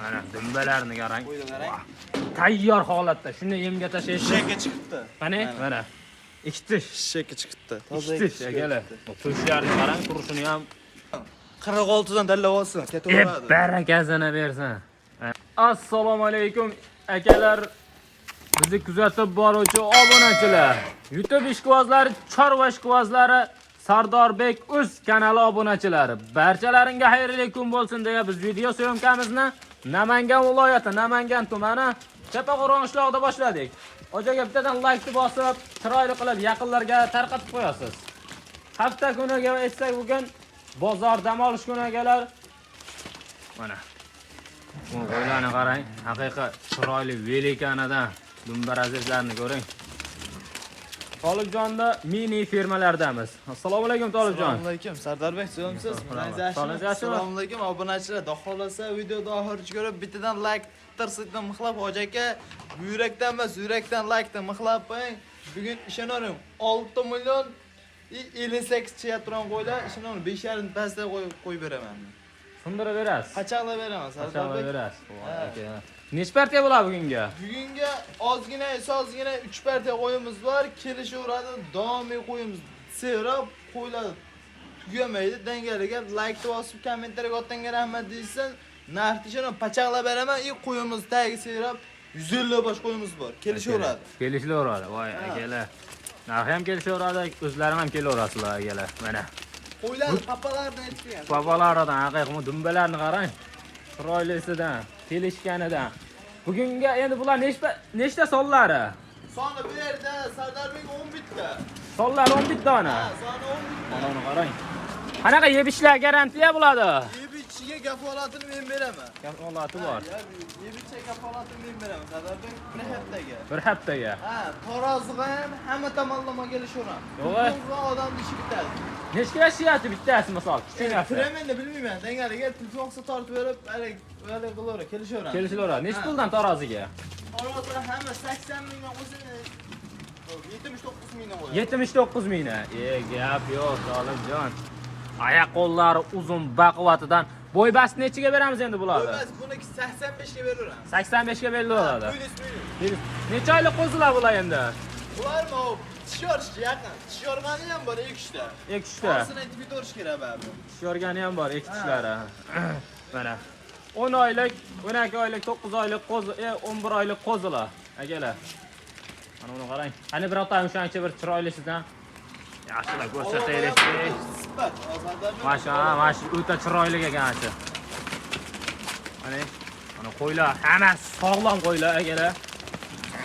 Mana dumbalarni qarang. Qo'ydi qarang. Tayyor holatda. Shuni yemga tashlaysiz. Shishakka chiqibdi. Mana, mana. Ikki tish. Shishakka chiqibdi. Ikki tish akalar. Tushlarini qarang, turishini ham 46 dan tanlab olsin, ketaveradi. Barakasini bersin. Assalomu alaykum akalar. Bizni kuzatib boruvchi obunachilar. YouTube ishqibozlari, chorva ishqibozlari, Sardorbek o'z kanali obunachilari. Barchalaringga xayrli kun bo'lsin deya biz video syomkamizni Namangan viloyati, Namangan tumani Chapaqo'rg'on qishlog'ida boshladik. Ojoga bittadan like bosib, chiroyli qilib yaqinlarga tarqatib qo'yasiz. Hafta kuniga aytsak, bugun bozor dam olish kuni akalar. Mana. Bu qo'ylarni qarang, haqiqiy chiroyli velikanadan dumba razrezlarini ko'ring. Tolibjonda mini fermalardamiz. Assalomu alaykum, Tolibjon. Assalomu alaykum, Sardarbek, sog'imsiz? Sog'ingiz yaxshimi? Assalomu alaykum, obunachilar. Xudo xolasa videoni oxirigacha ko'rib, bittadan like tirsitdan mixlab, hoji aka, buyrakdan emas, yurakdan like mixlab qo'ying. Bugun ishonavering, 6 million 58 chiqayotgan qo'ylar, ishonavering, 5.5 pastda qo'yib qo'yib beraman. Sindirib berasiz. Qachaqlab beraman, Qachaqlab Sardarbek. berasiz. Ha. Aka. Necha partiya bo'ladi bugunga? Bugunga ozgina, ozgina 3 partiya qo'yimiz bor, kelishaveradi, doimiy qo'yimiz. Sevrab qo'ylar tugamaydi. Dangaliga like bosib, kommentariyaga otanga rahmat deysin. Narxni ishonib pachaqlab beraman. И qo'yimiz tagi sevrab 150 bosh qo'yimiz bor. Kelishaveradi. Kelishaveradi. Voy akalar. Narxi ham kelishaveradi, o'zlari ham kelaverasizlar akalar. Mana. Qo'ylar papalardan aytgan. Babalaridan haqiqiy dumbalarni qarang. Chiroylisidan, kelishganidan. Bugunga endi bular nechta sonlari? Soni bu yerda Sardarbek 11 ta. Sonlari 11 dona. Ha, soni 11 ta. Mana uni qarang. Qanaqa yeb ishlar garantiya bo'ladi? Yeb ichiga kafolatini men beraman. Kafolati bor. Yeb ichiga kafolatini men beraman Sardarbek bir haftaga. Bir haftaga. Ha, taroziga ham hamma tomonlama kelishaveradi. Yo'q. Telefon odamni ishi bitadi. Nechga yashayapti bittasi misol? Kichkinasi. Kiramanda bilmayman. Dangaliga telefon qilsa tortib berib, hali hali qilaveradi, kelishaveradi. Kelishilaveradi. Necha Ha. puldan taroziga? Taroziga hamma 80 mingdan qo'ysa 79 mingdan qo'yadi. 79 mingni. E, gap yo'q, Tolibjon. Oyoq qo'llari uzun baquvvatidan. Bo'y basti nechiga beramiz endi bularni? Bo'lmas, buni 85 ga beraveramiz. 85 ga berilaveradi. Plyus minus. Necha oylik qo'zilar bular endi? Bularmi o tish yorish yaqin. Tish yorgani ham bor ikkita. Ikkita. Orasini aytib yutorish kerak baribir. Tish yorgani ham bor, ikki tishlari. Mana. 10 oylik, 12 oylik, 9 oylik qo'zi, 11 oylik qo'zilar. Akalar. Mana uni qarang. Qani birorta o'shancha bir chiroylisidan yaxshilab ko'rsataylik. Sifat, Sardarbek. Mana shu, ha, mana shu o'ta chiroyli ekan shu. Mana mana qo'ylar, hammasi sog'lom qo'ylar akalar.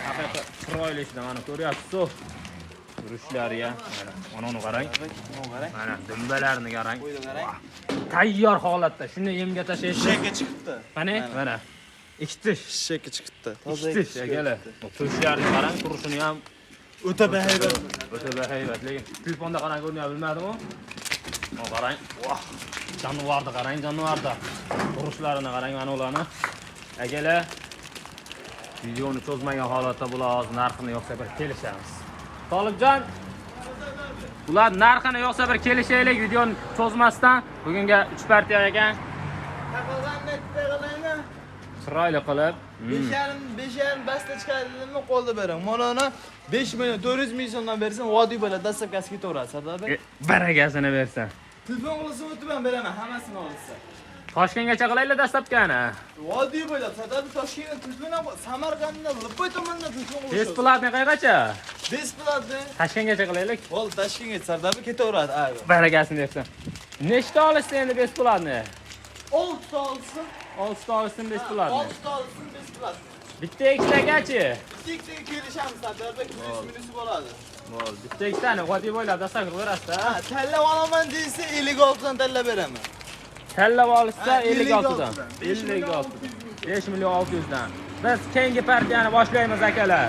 Haqiqiy chiroyli ishda mana ko'ryapsiz. Yurishlariga mana mana uni qarang. Buni qarang. Mana dumbalarni qarang. Qo'ydi qarang. Tayyor holatda. Shuni yemga tashlaysiz. Shishakka chiqibdi. Mana mana. Ikki tish. Shishakka chiqibdi. Ikki tish akalar. Tushlarini qarang, turishini ham O'ta bahaybat. o'ta bahaybat. Lekin telefonda qanaqa ko'rinyapti bilmadim-u. Mana qarang. Voh. Jonivorni qarang, jonivorni. Urishlarini qarang mana ularni. Akalar, videoni cho'zmagan holatda bular hozir narxini yo'qsa bir kelishamiz. Tolibjon, ular narxini yo'qsa bir kelishaylik videoni cho'zmasdan. Bugunga 3 partiya ekan. Taqilganni taqilganni Chiroyli qilib. 5,5 5,5 basta chiqadi dedimmi qo'lda bering. Mana uni 5 million 400 ming so'mdan bersam, vodiy bo'ladi, dastlabkasi ketaveradi Sardarbek. Barakasini bersin. Telefon qilsa o'tib ham beraman, hammasini olsa. Toshkentgacha qilaylik dastlabkani. Vodiy bo'ladi, Sardarbek Toshkentdan telefon ham Samarqanddan, Lipoy tomondan telefon qilsa. Bесплатный qayergacha? Bесплатный. Toshkentgacha qilaylik. Bo'ldi, Toshkentga Sardarbek ketaveradi. Ha. Barakasini bersin. Nechta olishdi endi bесплатный? 6 ta olsin. 6 ta olishsin bесплатный. 6 ta olsin bесплатный. Bitta ikkitagachi? Bitta ikkitaga kelishamiz Sardarbek, plyus minusi bo'ladi. Bo'ldi. Bitta ikkitani vodiy bo'ylab dastlab qilib berasiz-da. Ha, tanlab olaman deysa 56 dan tanlab beraman. Tanlab olishsa Ha, 56 dan. 56 dan. 56 5 million 600 dan. Biz keyingi partiyani boshlaymiz akalar.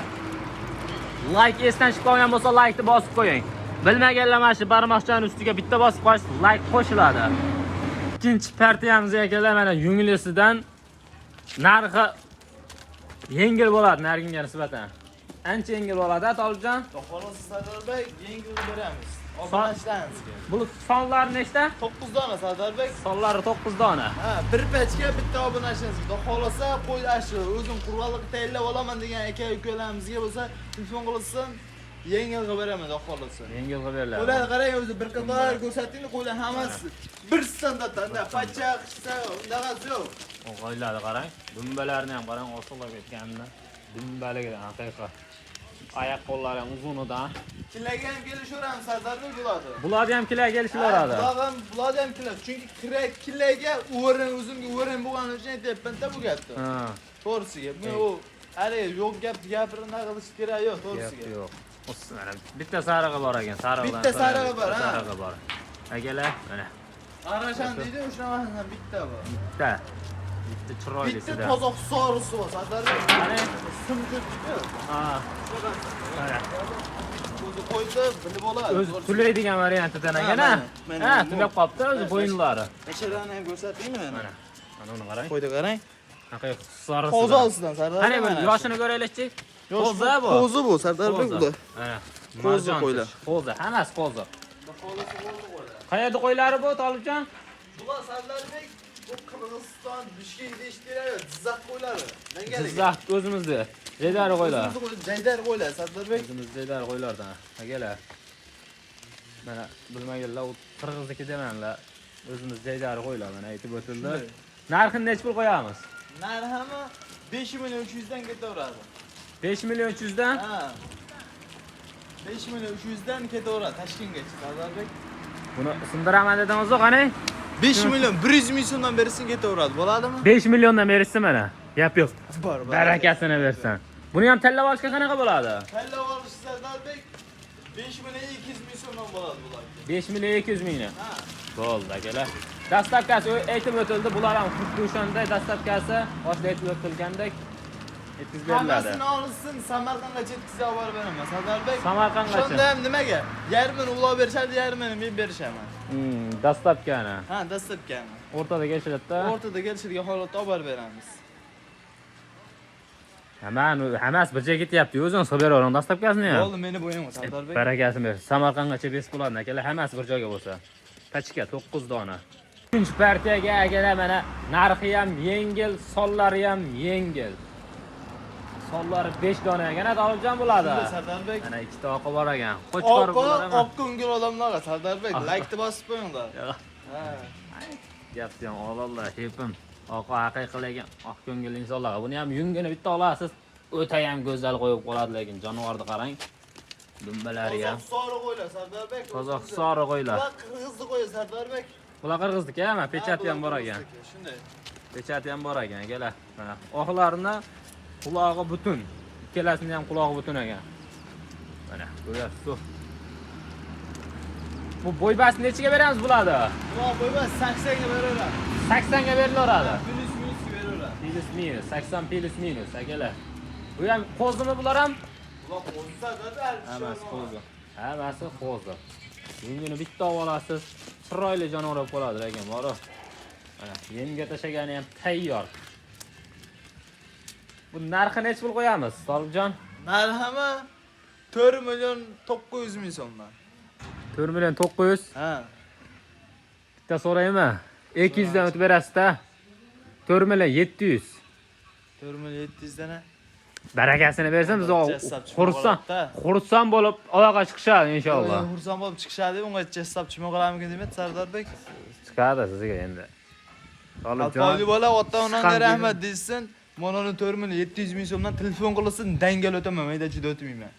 Like esdan chiqib qolgan bo'lsa like ni bosib qo'ying. Bilmaganlar mana shu barmoqchani ustiga bitta bosib qo'yish like qo'shiladi. Ikkinchi partiyamiz akalar mana yunglisidan narxi yengil bo'ladi nargiga nisbatan. Ancha yengil bo'ladi, Tolibjon. Xudo xohlasa Sardarbek yengil beramiz. Obunachilarimizga. Bu sonlari nechta? 9 dona Sardarbek. Sonlari 9 dona. Ha, bir pachka bitta obunachimiz. Xudo xolasa qo'y shu o'zim qurbonlik tayinlab olaman degan aka ukalarimizga bo'lsa telefon qilsin, yengil qilib beraman xudo xolasa. Yengil qilib beriladi. Qo'ylar qarang o'zi bir qator ko'rsating, qo'ylar hammasi bir standartda, pacha, qishsa, undaqasi yo'q. Qo'ylarni qarang. Dumbalarni ham qarang, osilib ketganini. Dumbaligidan haqiqiy. Oyoq qo'llari ham uzunidan. Killaga ham kelishaveramiz Sardarbek bo'ladi. Bularni ham kila kelishaveradi. Bularni ham kila. Chunki killaga o'rin o'zimga o'rin bo'lgani uchun aytyapman-da bu gapni. Ha. To'g'risiga. Men u hali yo'q gap gapirib nima qilish kerak yo'q, to'g'risiga. Yo'q. Mana bitta sarig'i bor ekan, sarig'idan. Bitta sarig'i bor, ha. Sarig'i bor. Akalar, mana Qarashan deydi, o'shanaqasidan bitta bor. bitta. Bitta chiroylisidan. Bitta toza husorisi bor, Sardarbek. Qani? Sim ko'p. Ha. Mana. O'zi qo'ysa bilib oladi. O'zi tulaydigan variantidan ekan, ha? Mana, Ha, mana. tulab qolibdi o'zi bo'yinlari. Nashalarni ham ko'rsatdingmi mana? Mana. Mana uni qarang. Qo'ydi qarang. Haqiqiy sarisi. Qo'zolsidan Sardarbek. Qani bir yoshini ko'raylikchi. Qo'zi bu. Qo'zi bu Sardarbek Qo'zi. bu. Mana. Qo'zi Marjon qo'ylar. Qo'zi, hammasi qo'zi. Qayerda qo'ylari bu, Tolibjon? Bular Sardarbek bu Qirg'iziston, Bishkek deyishdilar, Jizzax qo'ylari. Dangaligi. Jizzax o'zimizda. Jaydari qo'ylar. O'zimizni qo'y, Jaydar qo'ylar Sardarbek. O'zimiz jaydari qo'ylardan. Akalar. Mana bilmaganlar u qirg'izniki demanlar. O'zimiz jaydari qo'ylar mana aytib o'tildi. Narxini necha pul qo'yamiz? Narxi 5 million 300 dan ketaveradi. 5 million 300 dan. Ha. 5 million 300 dan ketaveradi Toshkentgacha Sardarbek. Buni sindiraman dedingiz qani? 5 million 100 ming so'mdan bersin ketaveradi, bo'ladimi? 5 milliondan berishsin mana. Gap yo'q. Bor, bor. Barakasini bersin. Buni ham tanlab olishga qanaqa bo'ladi? Tanlab olish Sardarbek 5 million 200 ming so'mdan bo'ladi bular. 5 million 200 mingni. Ha. Bo'ldi akalar. Dastavkasi aytib o'tildi. Bular ham xuddi o'shanday dastavkasi boshida aytib o'tilgandek yetkazib beriladi. Hammasini olsin, Samarqandgacha yetkazib olib borib beraman Sardarbek. Samarqandgacha. Shunda ham nimaga? Yarmini ular berishadi, yarmini men berishaman. Dastavkani Ha, dastlabkani. o'rtada kelishadida. O'rtada kelishilgan holatda olib borib beramiz. Hammasi bir joyga ketyapti. O'zingiz qilib beravering dastavkasini ham. Bo'ldi, meni bo'ynim Sardarbek. Barakasini bersin. Samarqandgacha bes bo'ladi akalar, hammasi bir joyga bo'lsa. Pachka 9 dona. 3 partiyaga akalar mana narxi ham yengil, sonlari ham yengil. Sonlari 5 dona ekan, Tolibjon bo'ladi. Shunda Sardarbek. Mana ikkita oqi bor ekan. Qo'chqor Oqqa, bular ham. oq ko'ngil odamlarga Sardarbek like bosib qo'yinglar. Ha. Gapni ham olollar, shepim. Oqi haqiqiy lekin oq ko'ngilli insonlar. Buni ham yungini bitta olasiz, o'ta ham go'zal qo'yib qoladi lekin jonivorni qarang. Dumbalari ham. Qozoq sori qo'ylar Sardarbek. Qozoq sori qo'ylar. Bular qirg'izni qo'ylar Sardarbek. Bular qirg'izniki, ha, pechati ham bor ekan. Shunday. Pechati ham bor ekan, akalar. Mana oqlarini qulog'i butun. Ikkalasini ham qulog'i butun ekan. Mana ko'ryapsiz. Bu bo'ybasini nechiga beramiz bularni? Bular qo'ymas 80 ga beraveradi. 80 ga berilaveradi. Plyus minus beraveradi. Plyus minus, 80 plyus minus akalar. Bu ham qo'zimi bular ham? Bular qo'zi Sardarbek. Hammasi qo'zi. Hammasi qo'zi. Yungini bitta olib olasiz, chiroyli jonivor bo'lib qoladi lekin boru. Mana yemga tashlagani ham tayyor. Bu narxi necha pul qo'yamiz, Tolibjon? Narximi 4 million 900 ming so'mdan. 4 million 900. Ha. Bitta so'raymi? 200 dan o'tib berasiz-da. 4 million 700. 4 million 700 dan. Barakasini bersin, biz Xursand xursand bo'lib aloqa chiqishadi inshaalloh. Xursand bo'lib chiqishadi, unga hisob chimoq qilarmikin deyman Sardarbek. Chiqadi sizga endi. Tolibjon. Alpoli bola ota-onangga Chiqqan rahmat deysin. Mana uni 4 million 700 ming so'mdan telefon qilsin, dangal o'taman, mayda juda o'tmayman.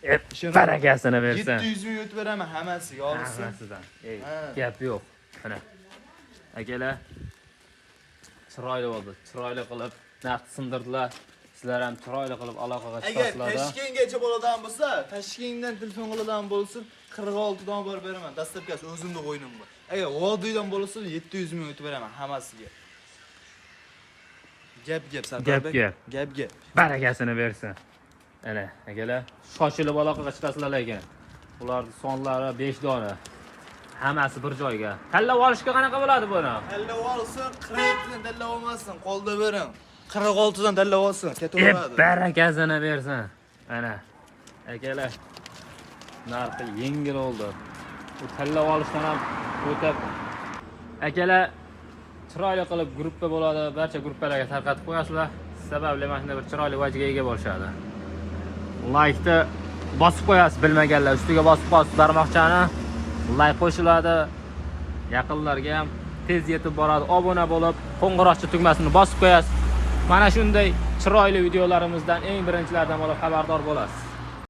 Barakasini bersin. 700 ming o'tib beraman hammasiga olsin. Hammasidan. Ey, Ha. gap yo'q. Mana. Akalar chiroyli bo'ldi. Chiroyli qilib naqd sindirdilar. Sizlar ham chiroyli qilib aloqaga Agar chiqasizlar. Toshkentgacha bo'ladigan bo'lsa, Toshkentdan telefon qiladigan bo'lsin, 46 dan borib beraman. Dastlabkasi o'zimni qo'ynim bor. Agar Vodiydan bo'lsa 700 ming o'tib beraman hammasiga. Gap gap Sardarbek. Gap gap. Gap gap. Barakasini bersin. Ana, akalar, shoshilib aloqaga chiqasizlar lekin. Ularning sonlari 5 dona. Hammasi bir joyga. Tanlab olishga qanaqa bo'ladi buni? Tanlab olsin, 47 dan tanlab olmasin, qo'lda bering. 46 dan tanlab olsin, ketaveradi. Barakasini bersin. Ana. Akalar, narxi yengil oldi. Bu tanlab olishdan ham o'tib akalar chiroyli qilib gruppa bo'ladi, barcha gruppalarga tarqatib qo'yasizlar. Sababli mana shunday bir chiroyli vajga ega bo'lishadi. Laykni bosib qo'yasiz bilmaganlar, ustiga bosib qo'yasiz barmoqchani. Layk qo'shiladi. Yaqinlarga ham tez yetib boradi. Obuna bo'lib, qo'ng'iroqcha tugmasini bosib qo'yasiz. Mana shunday chiroyli videolarimizdan eng birinchilardan bo'lib xabardor bo'lasiz.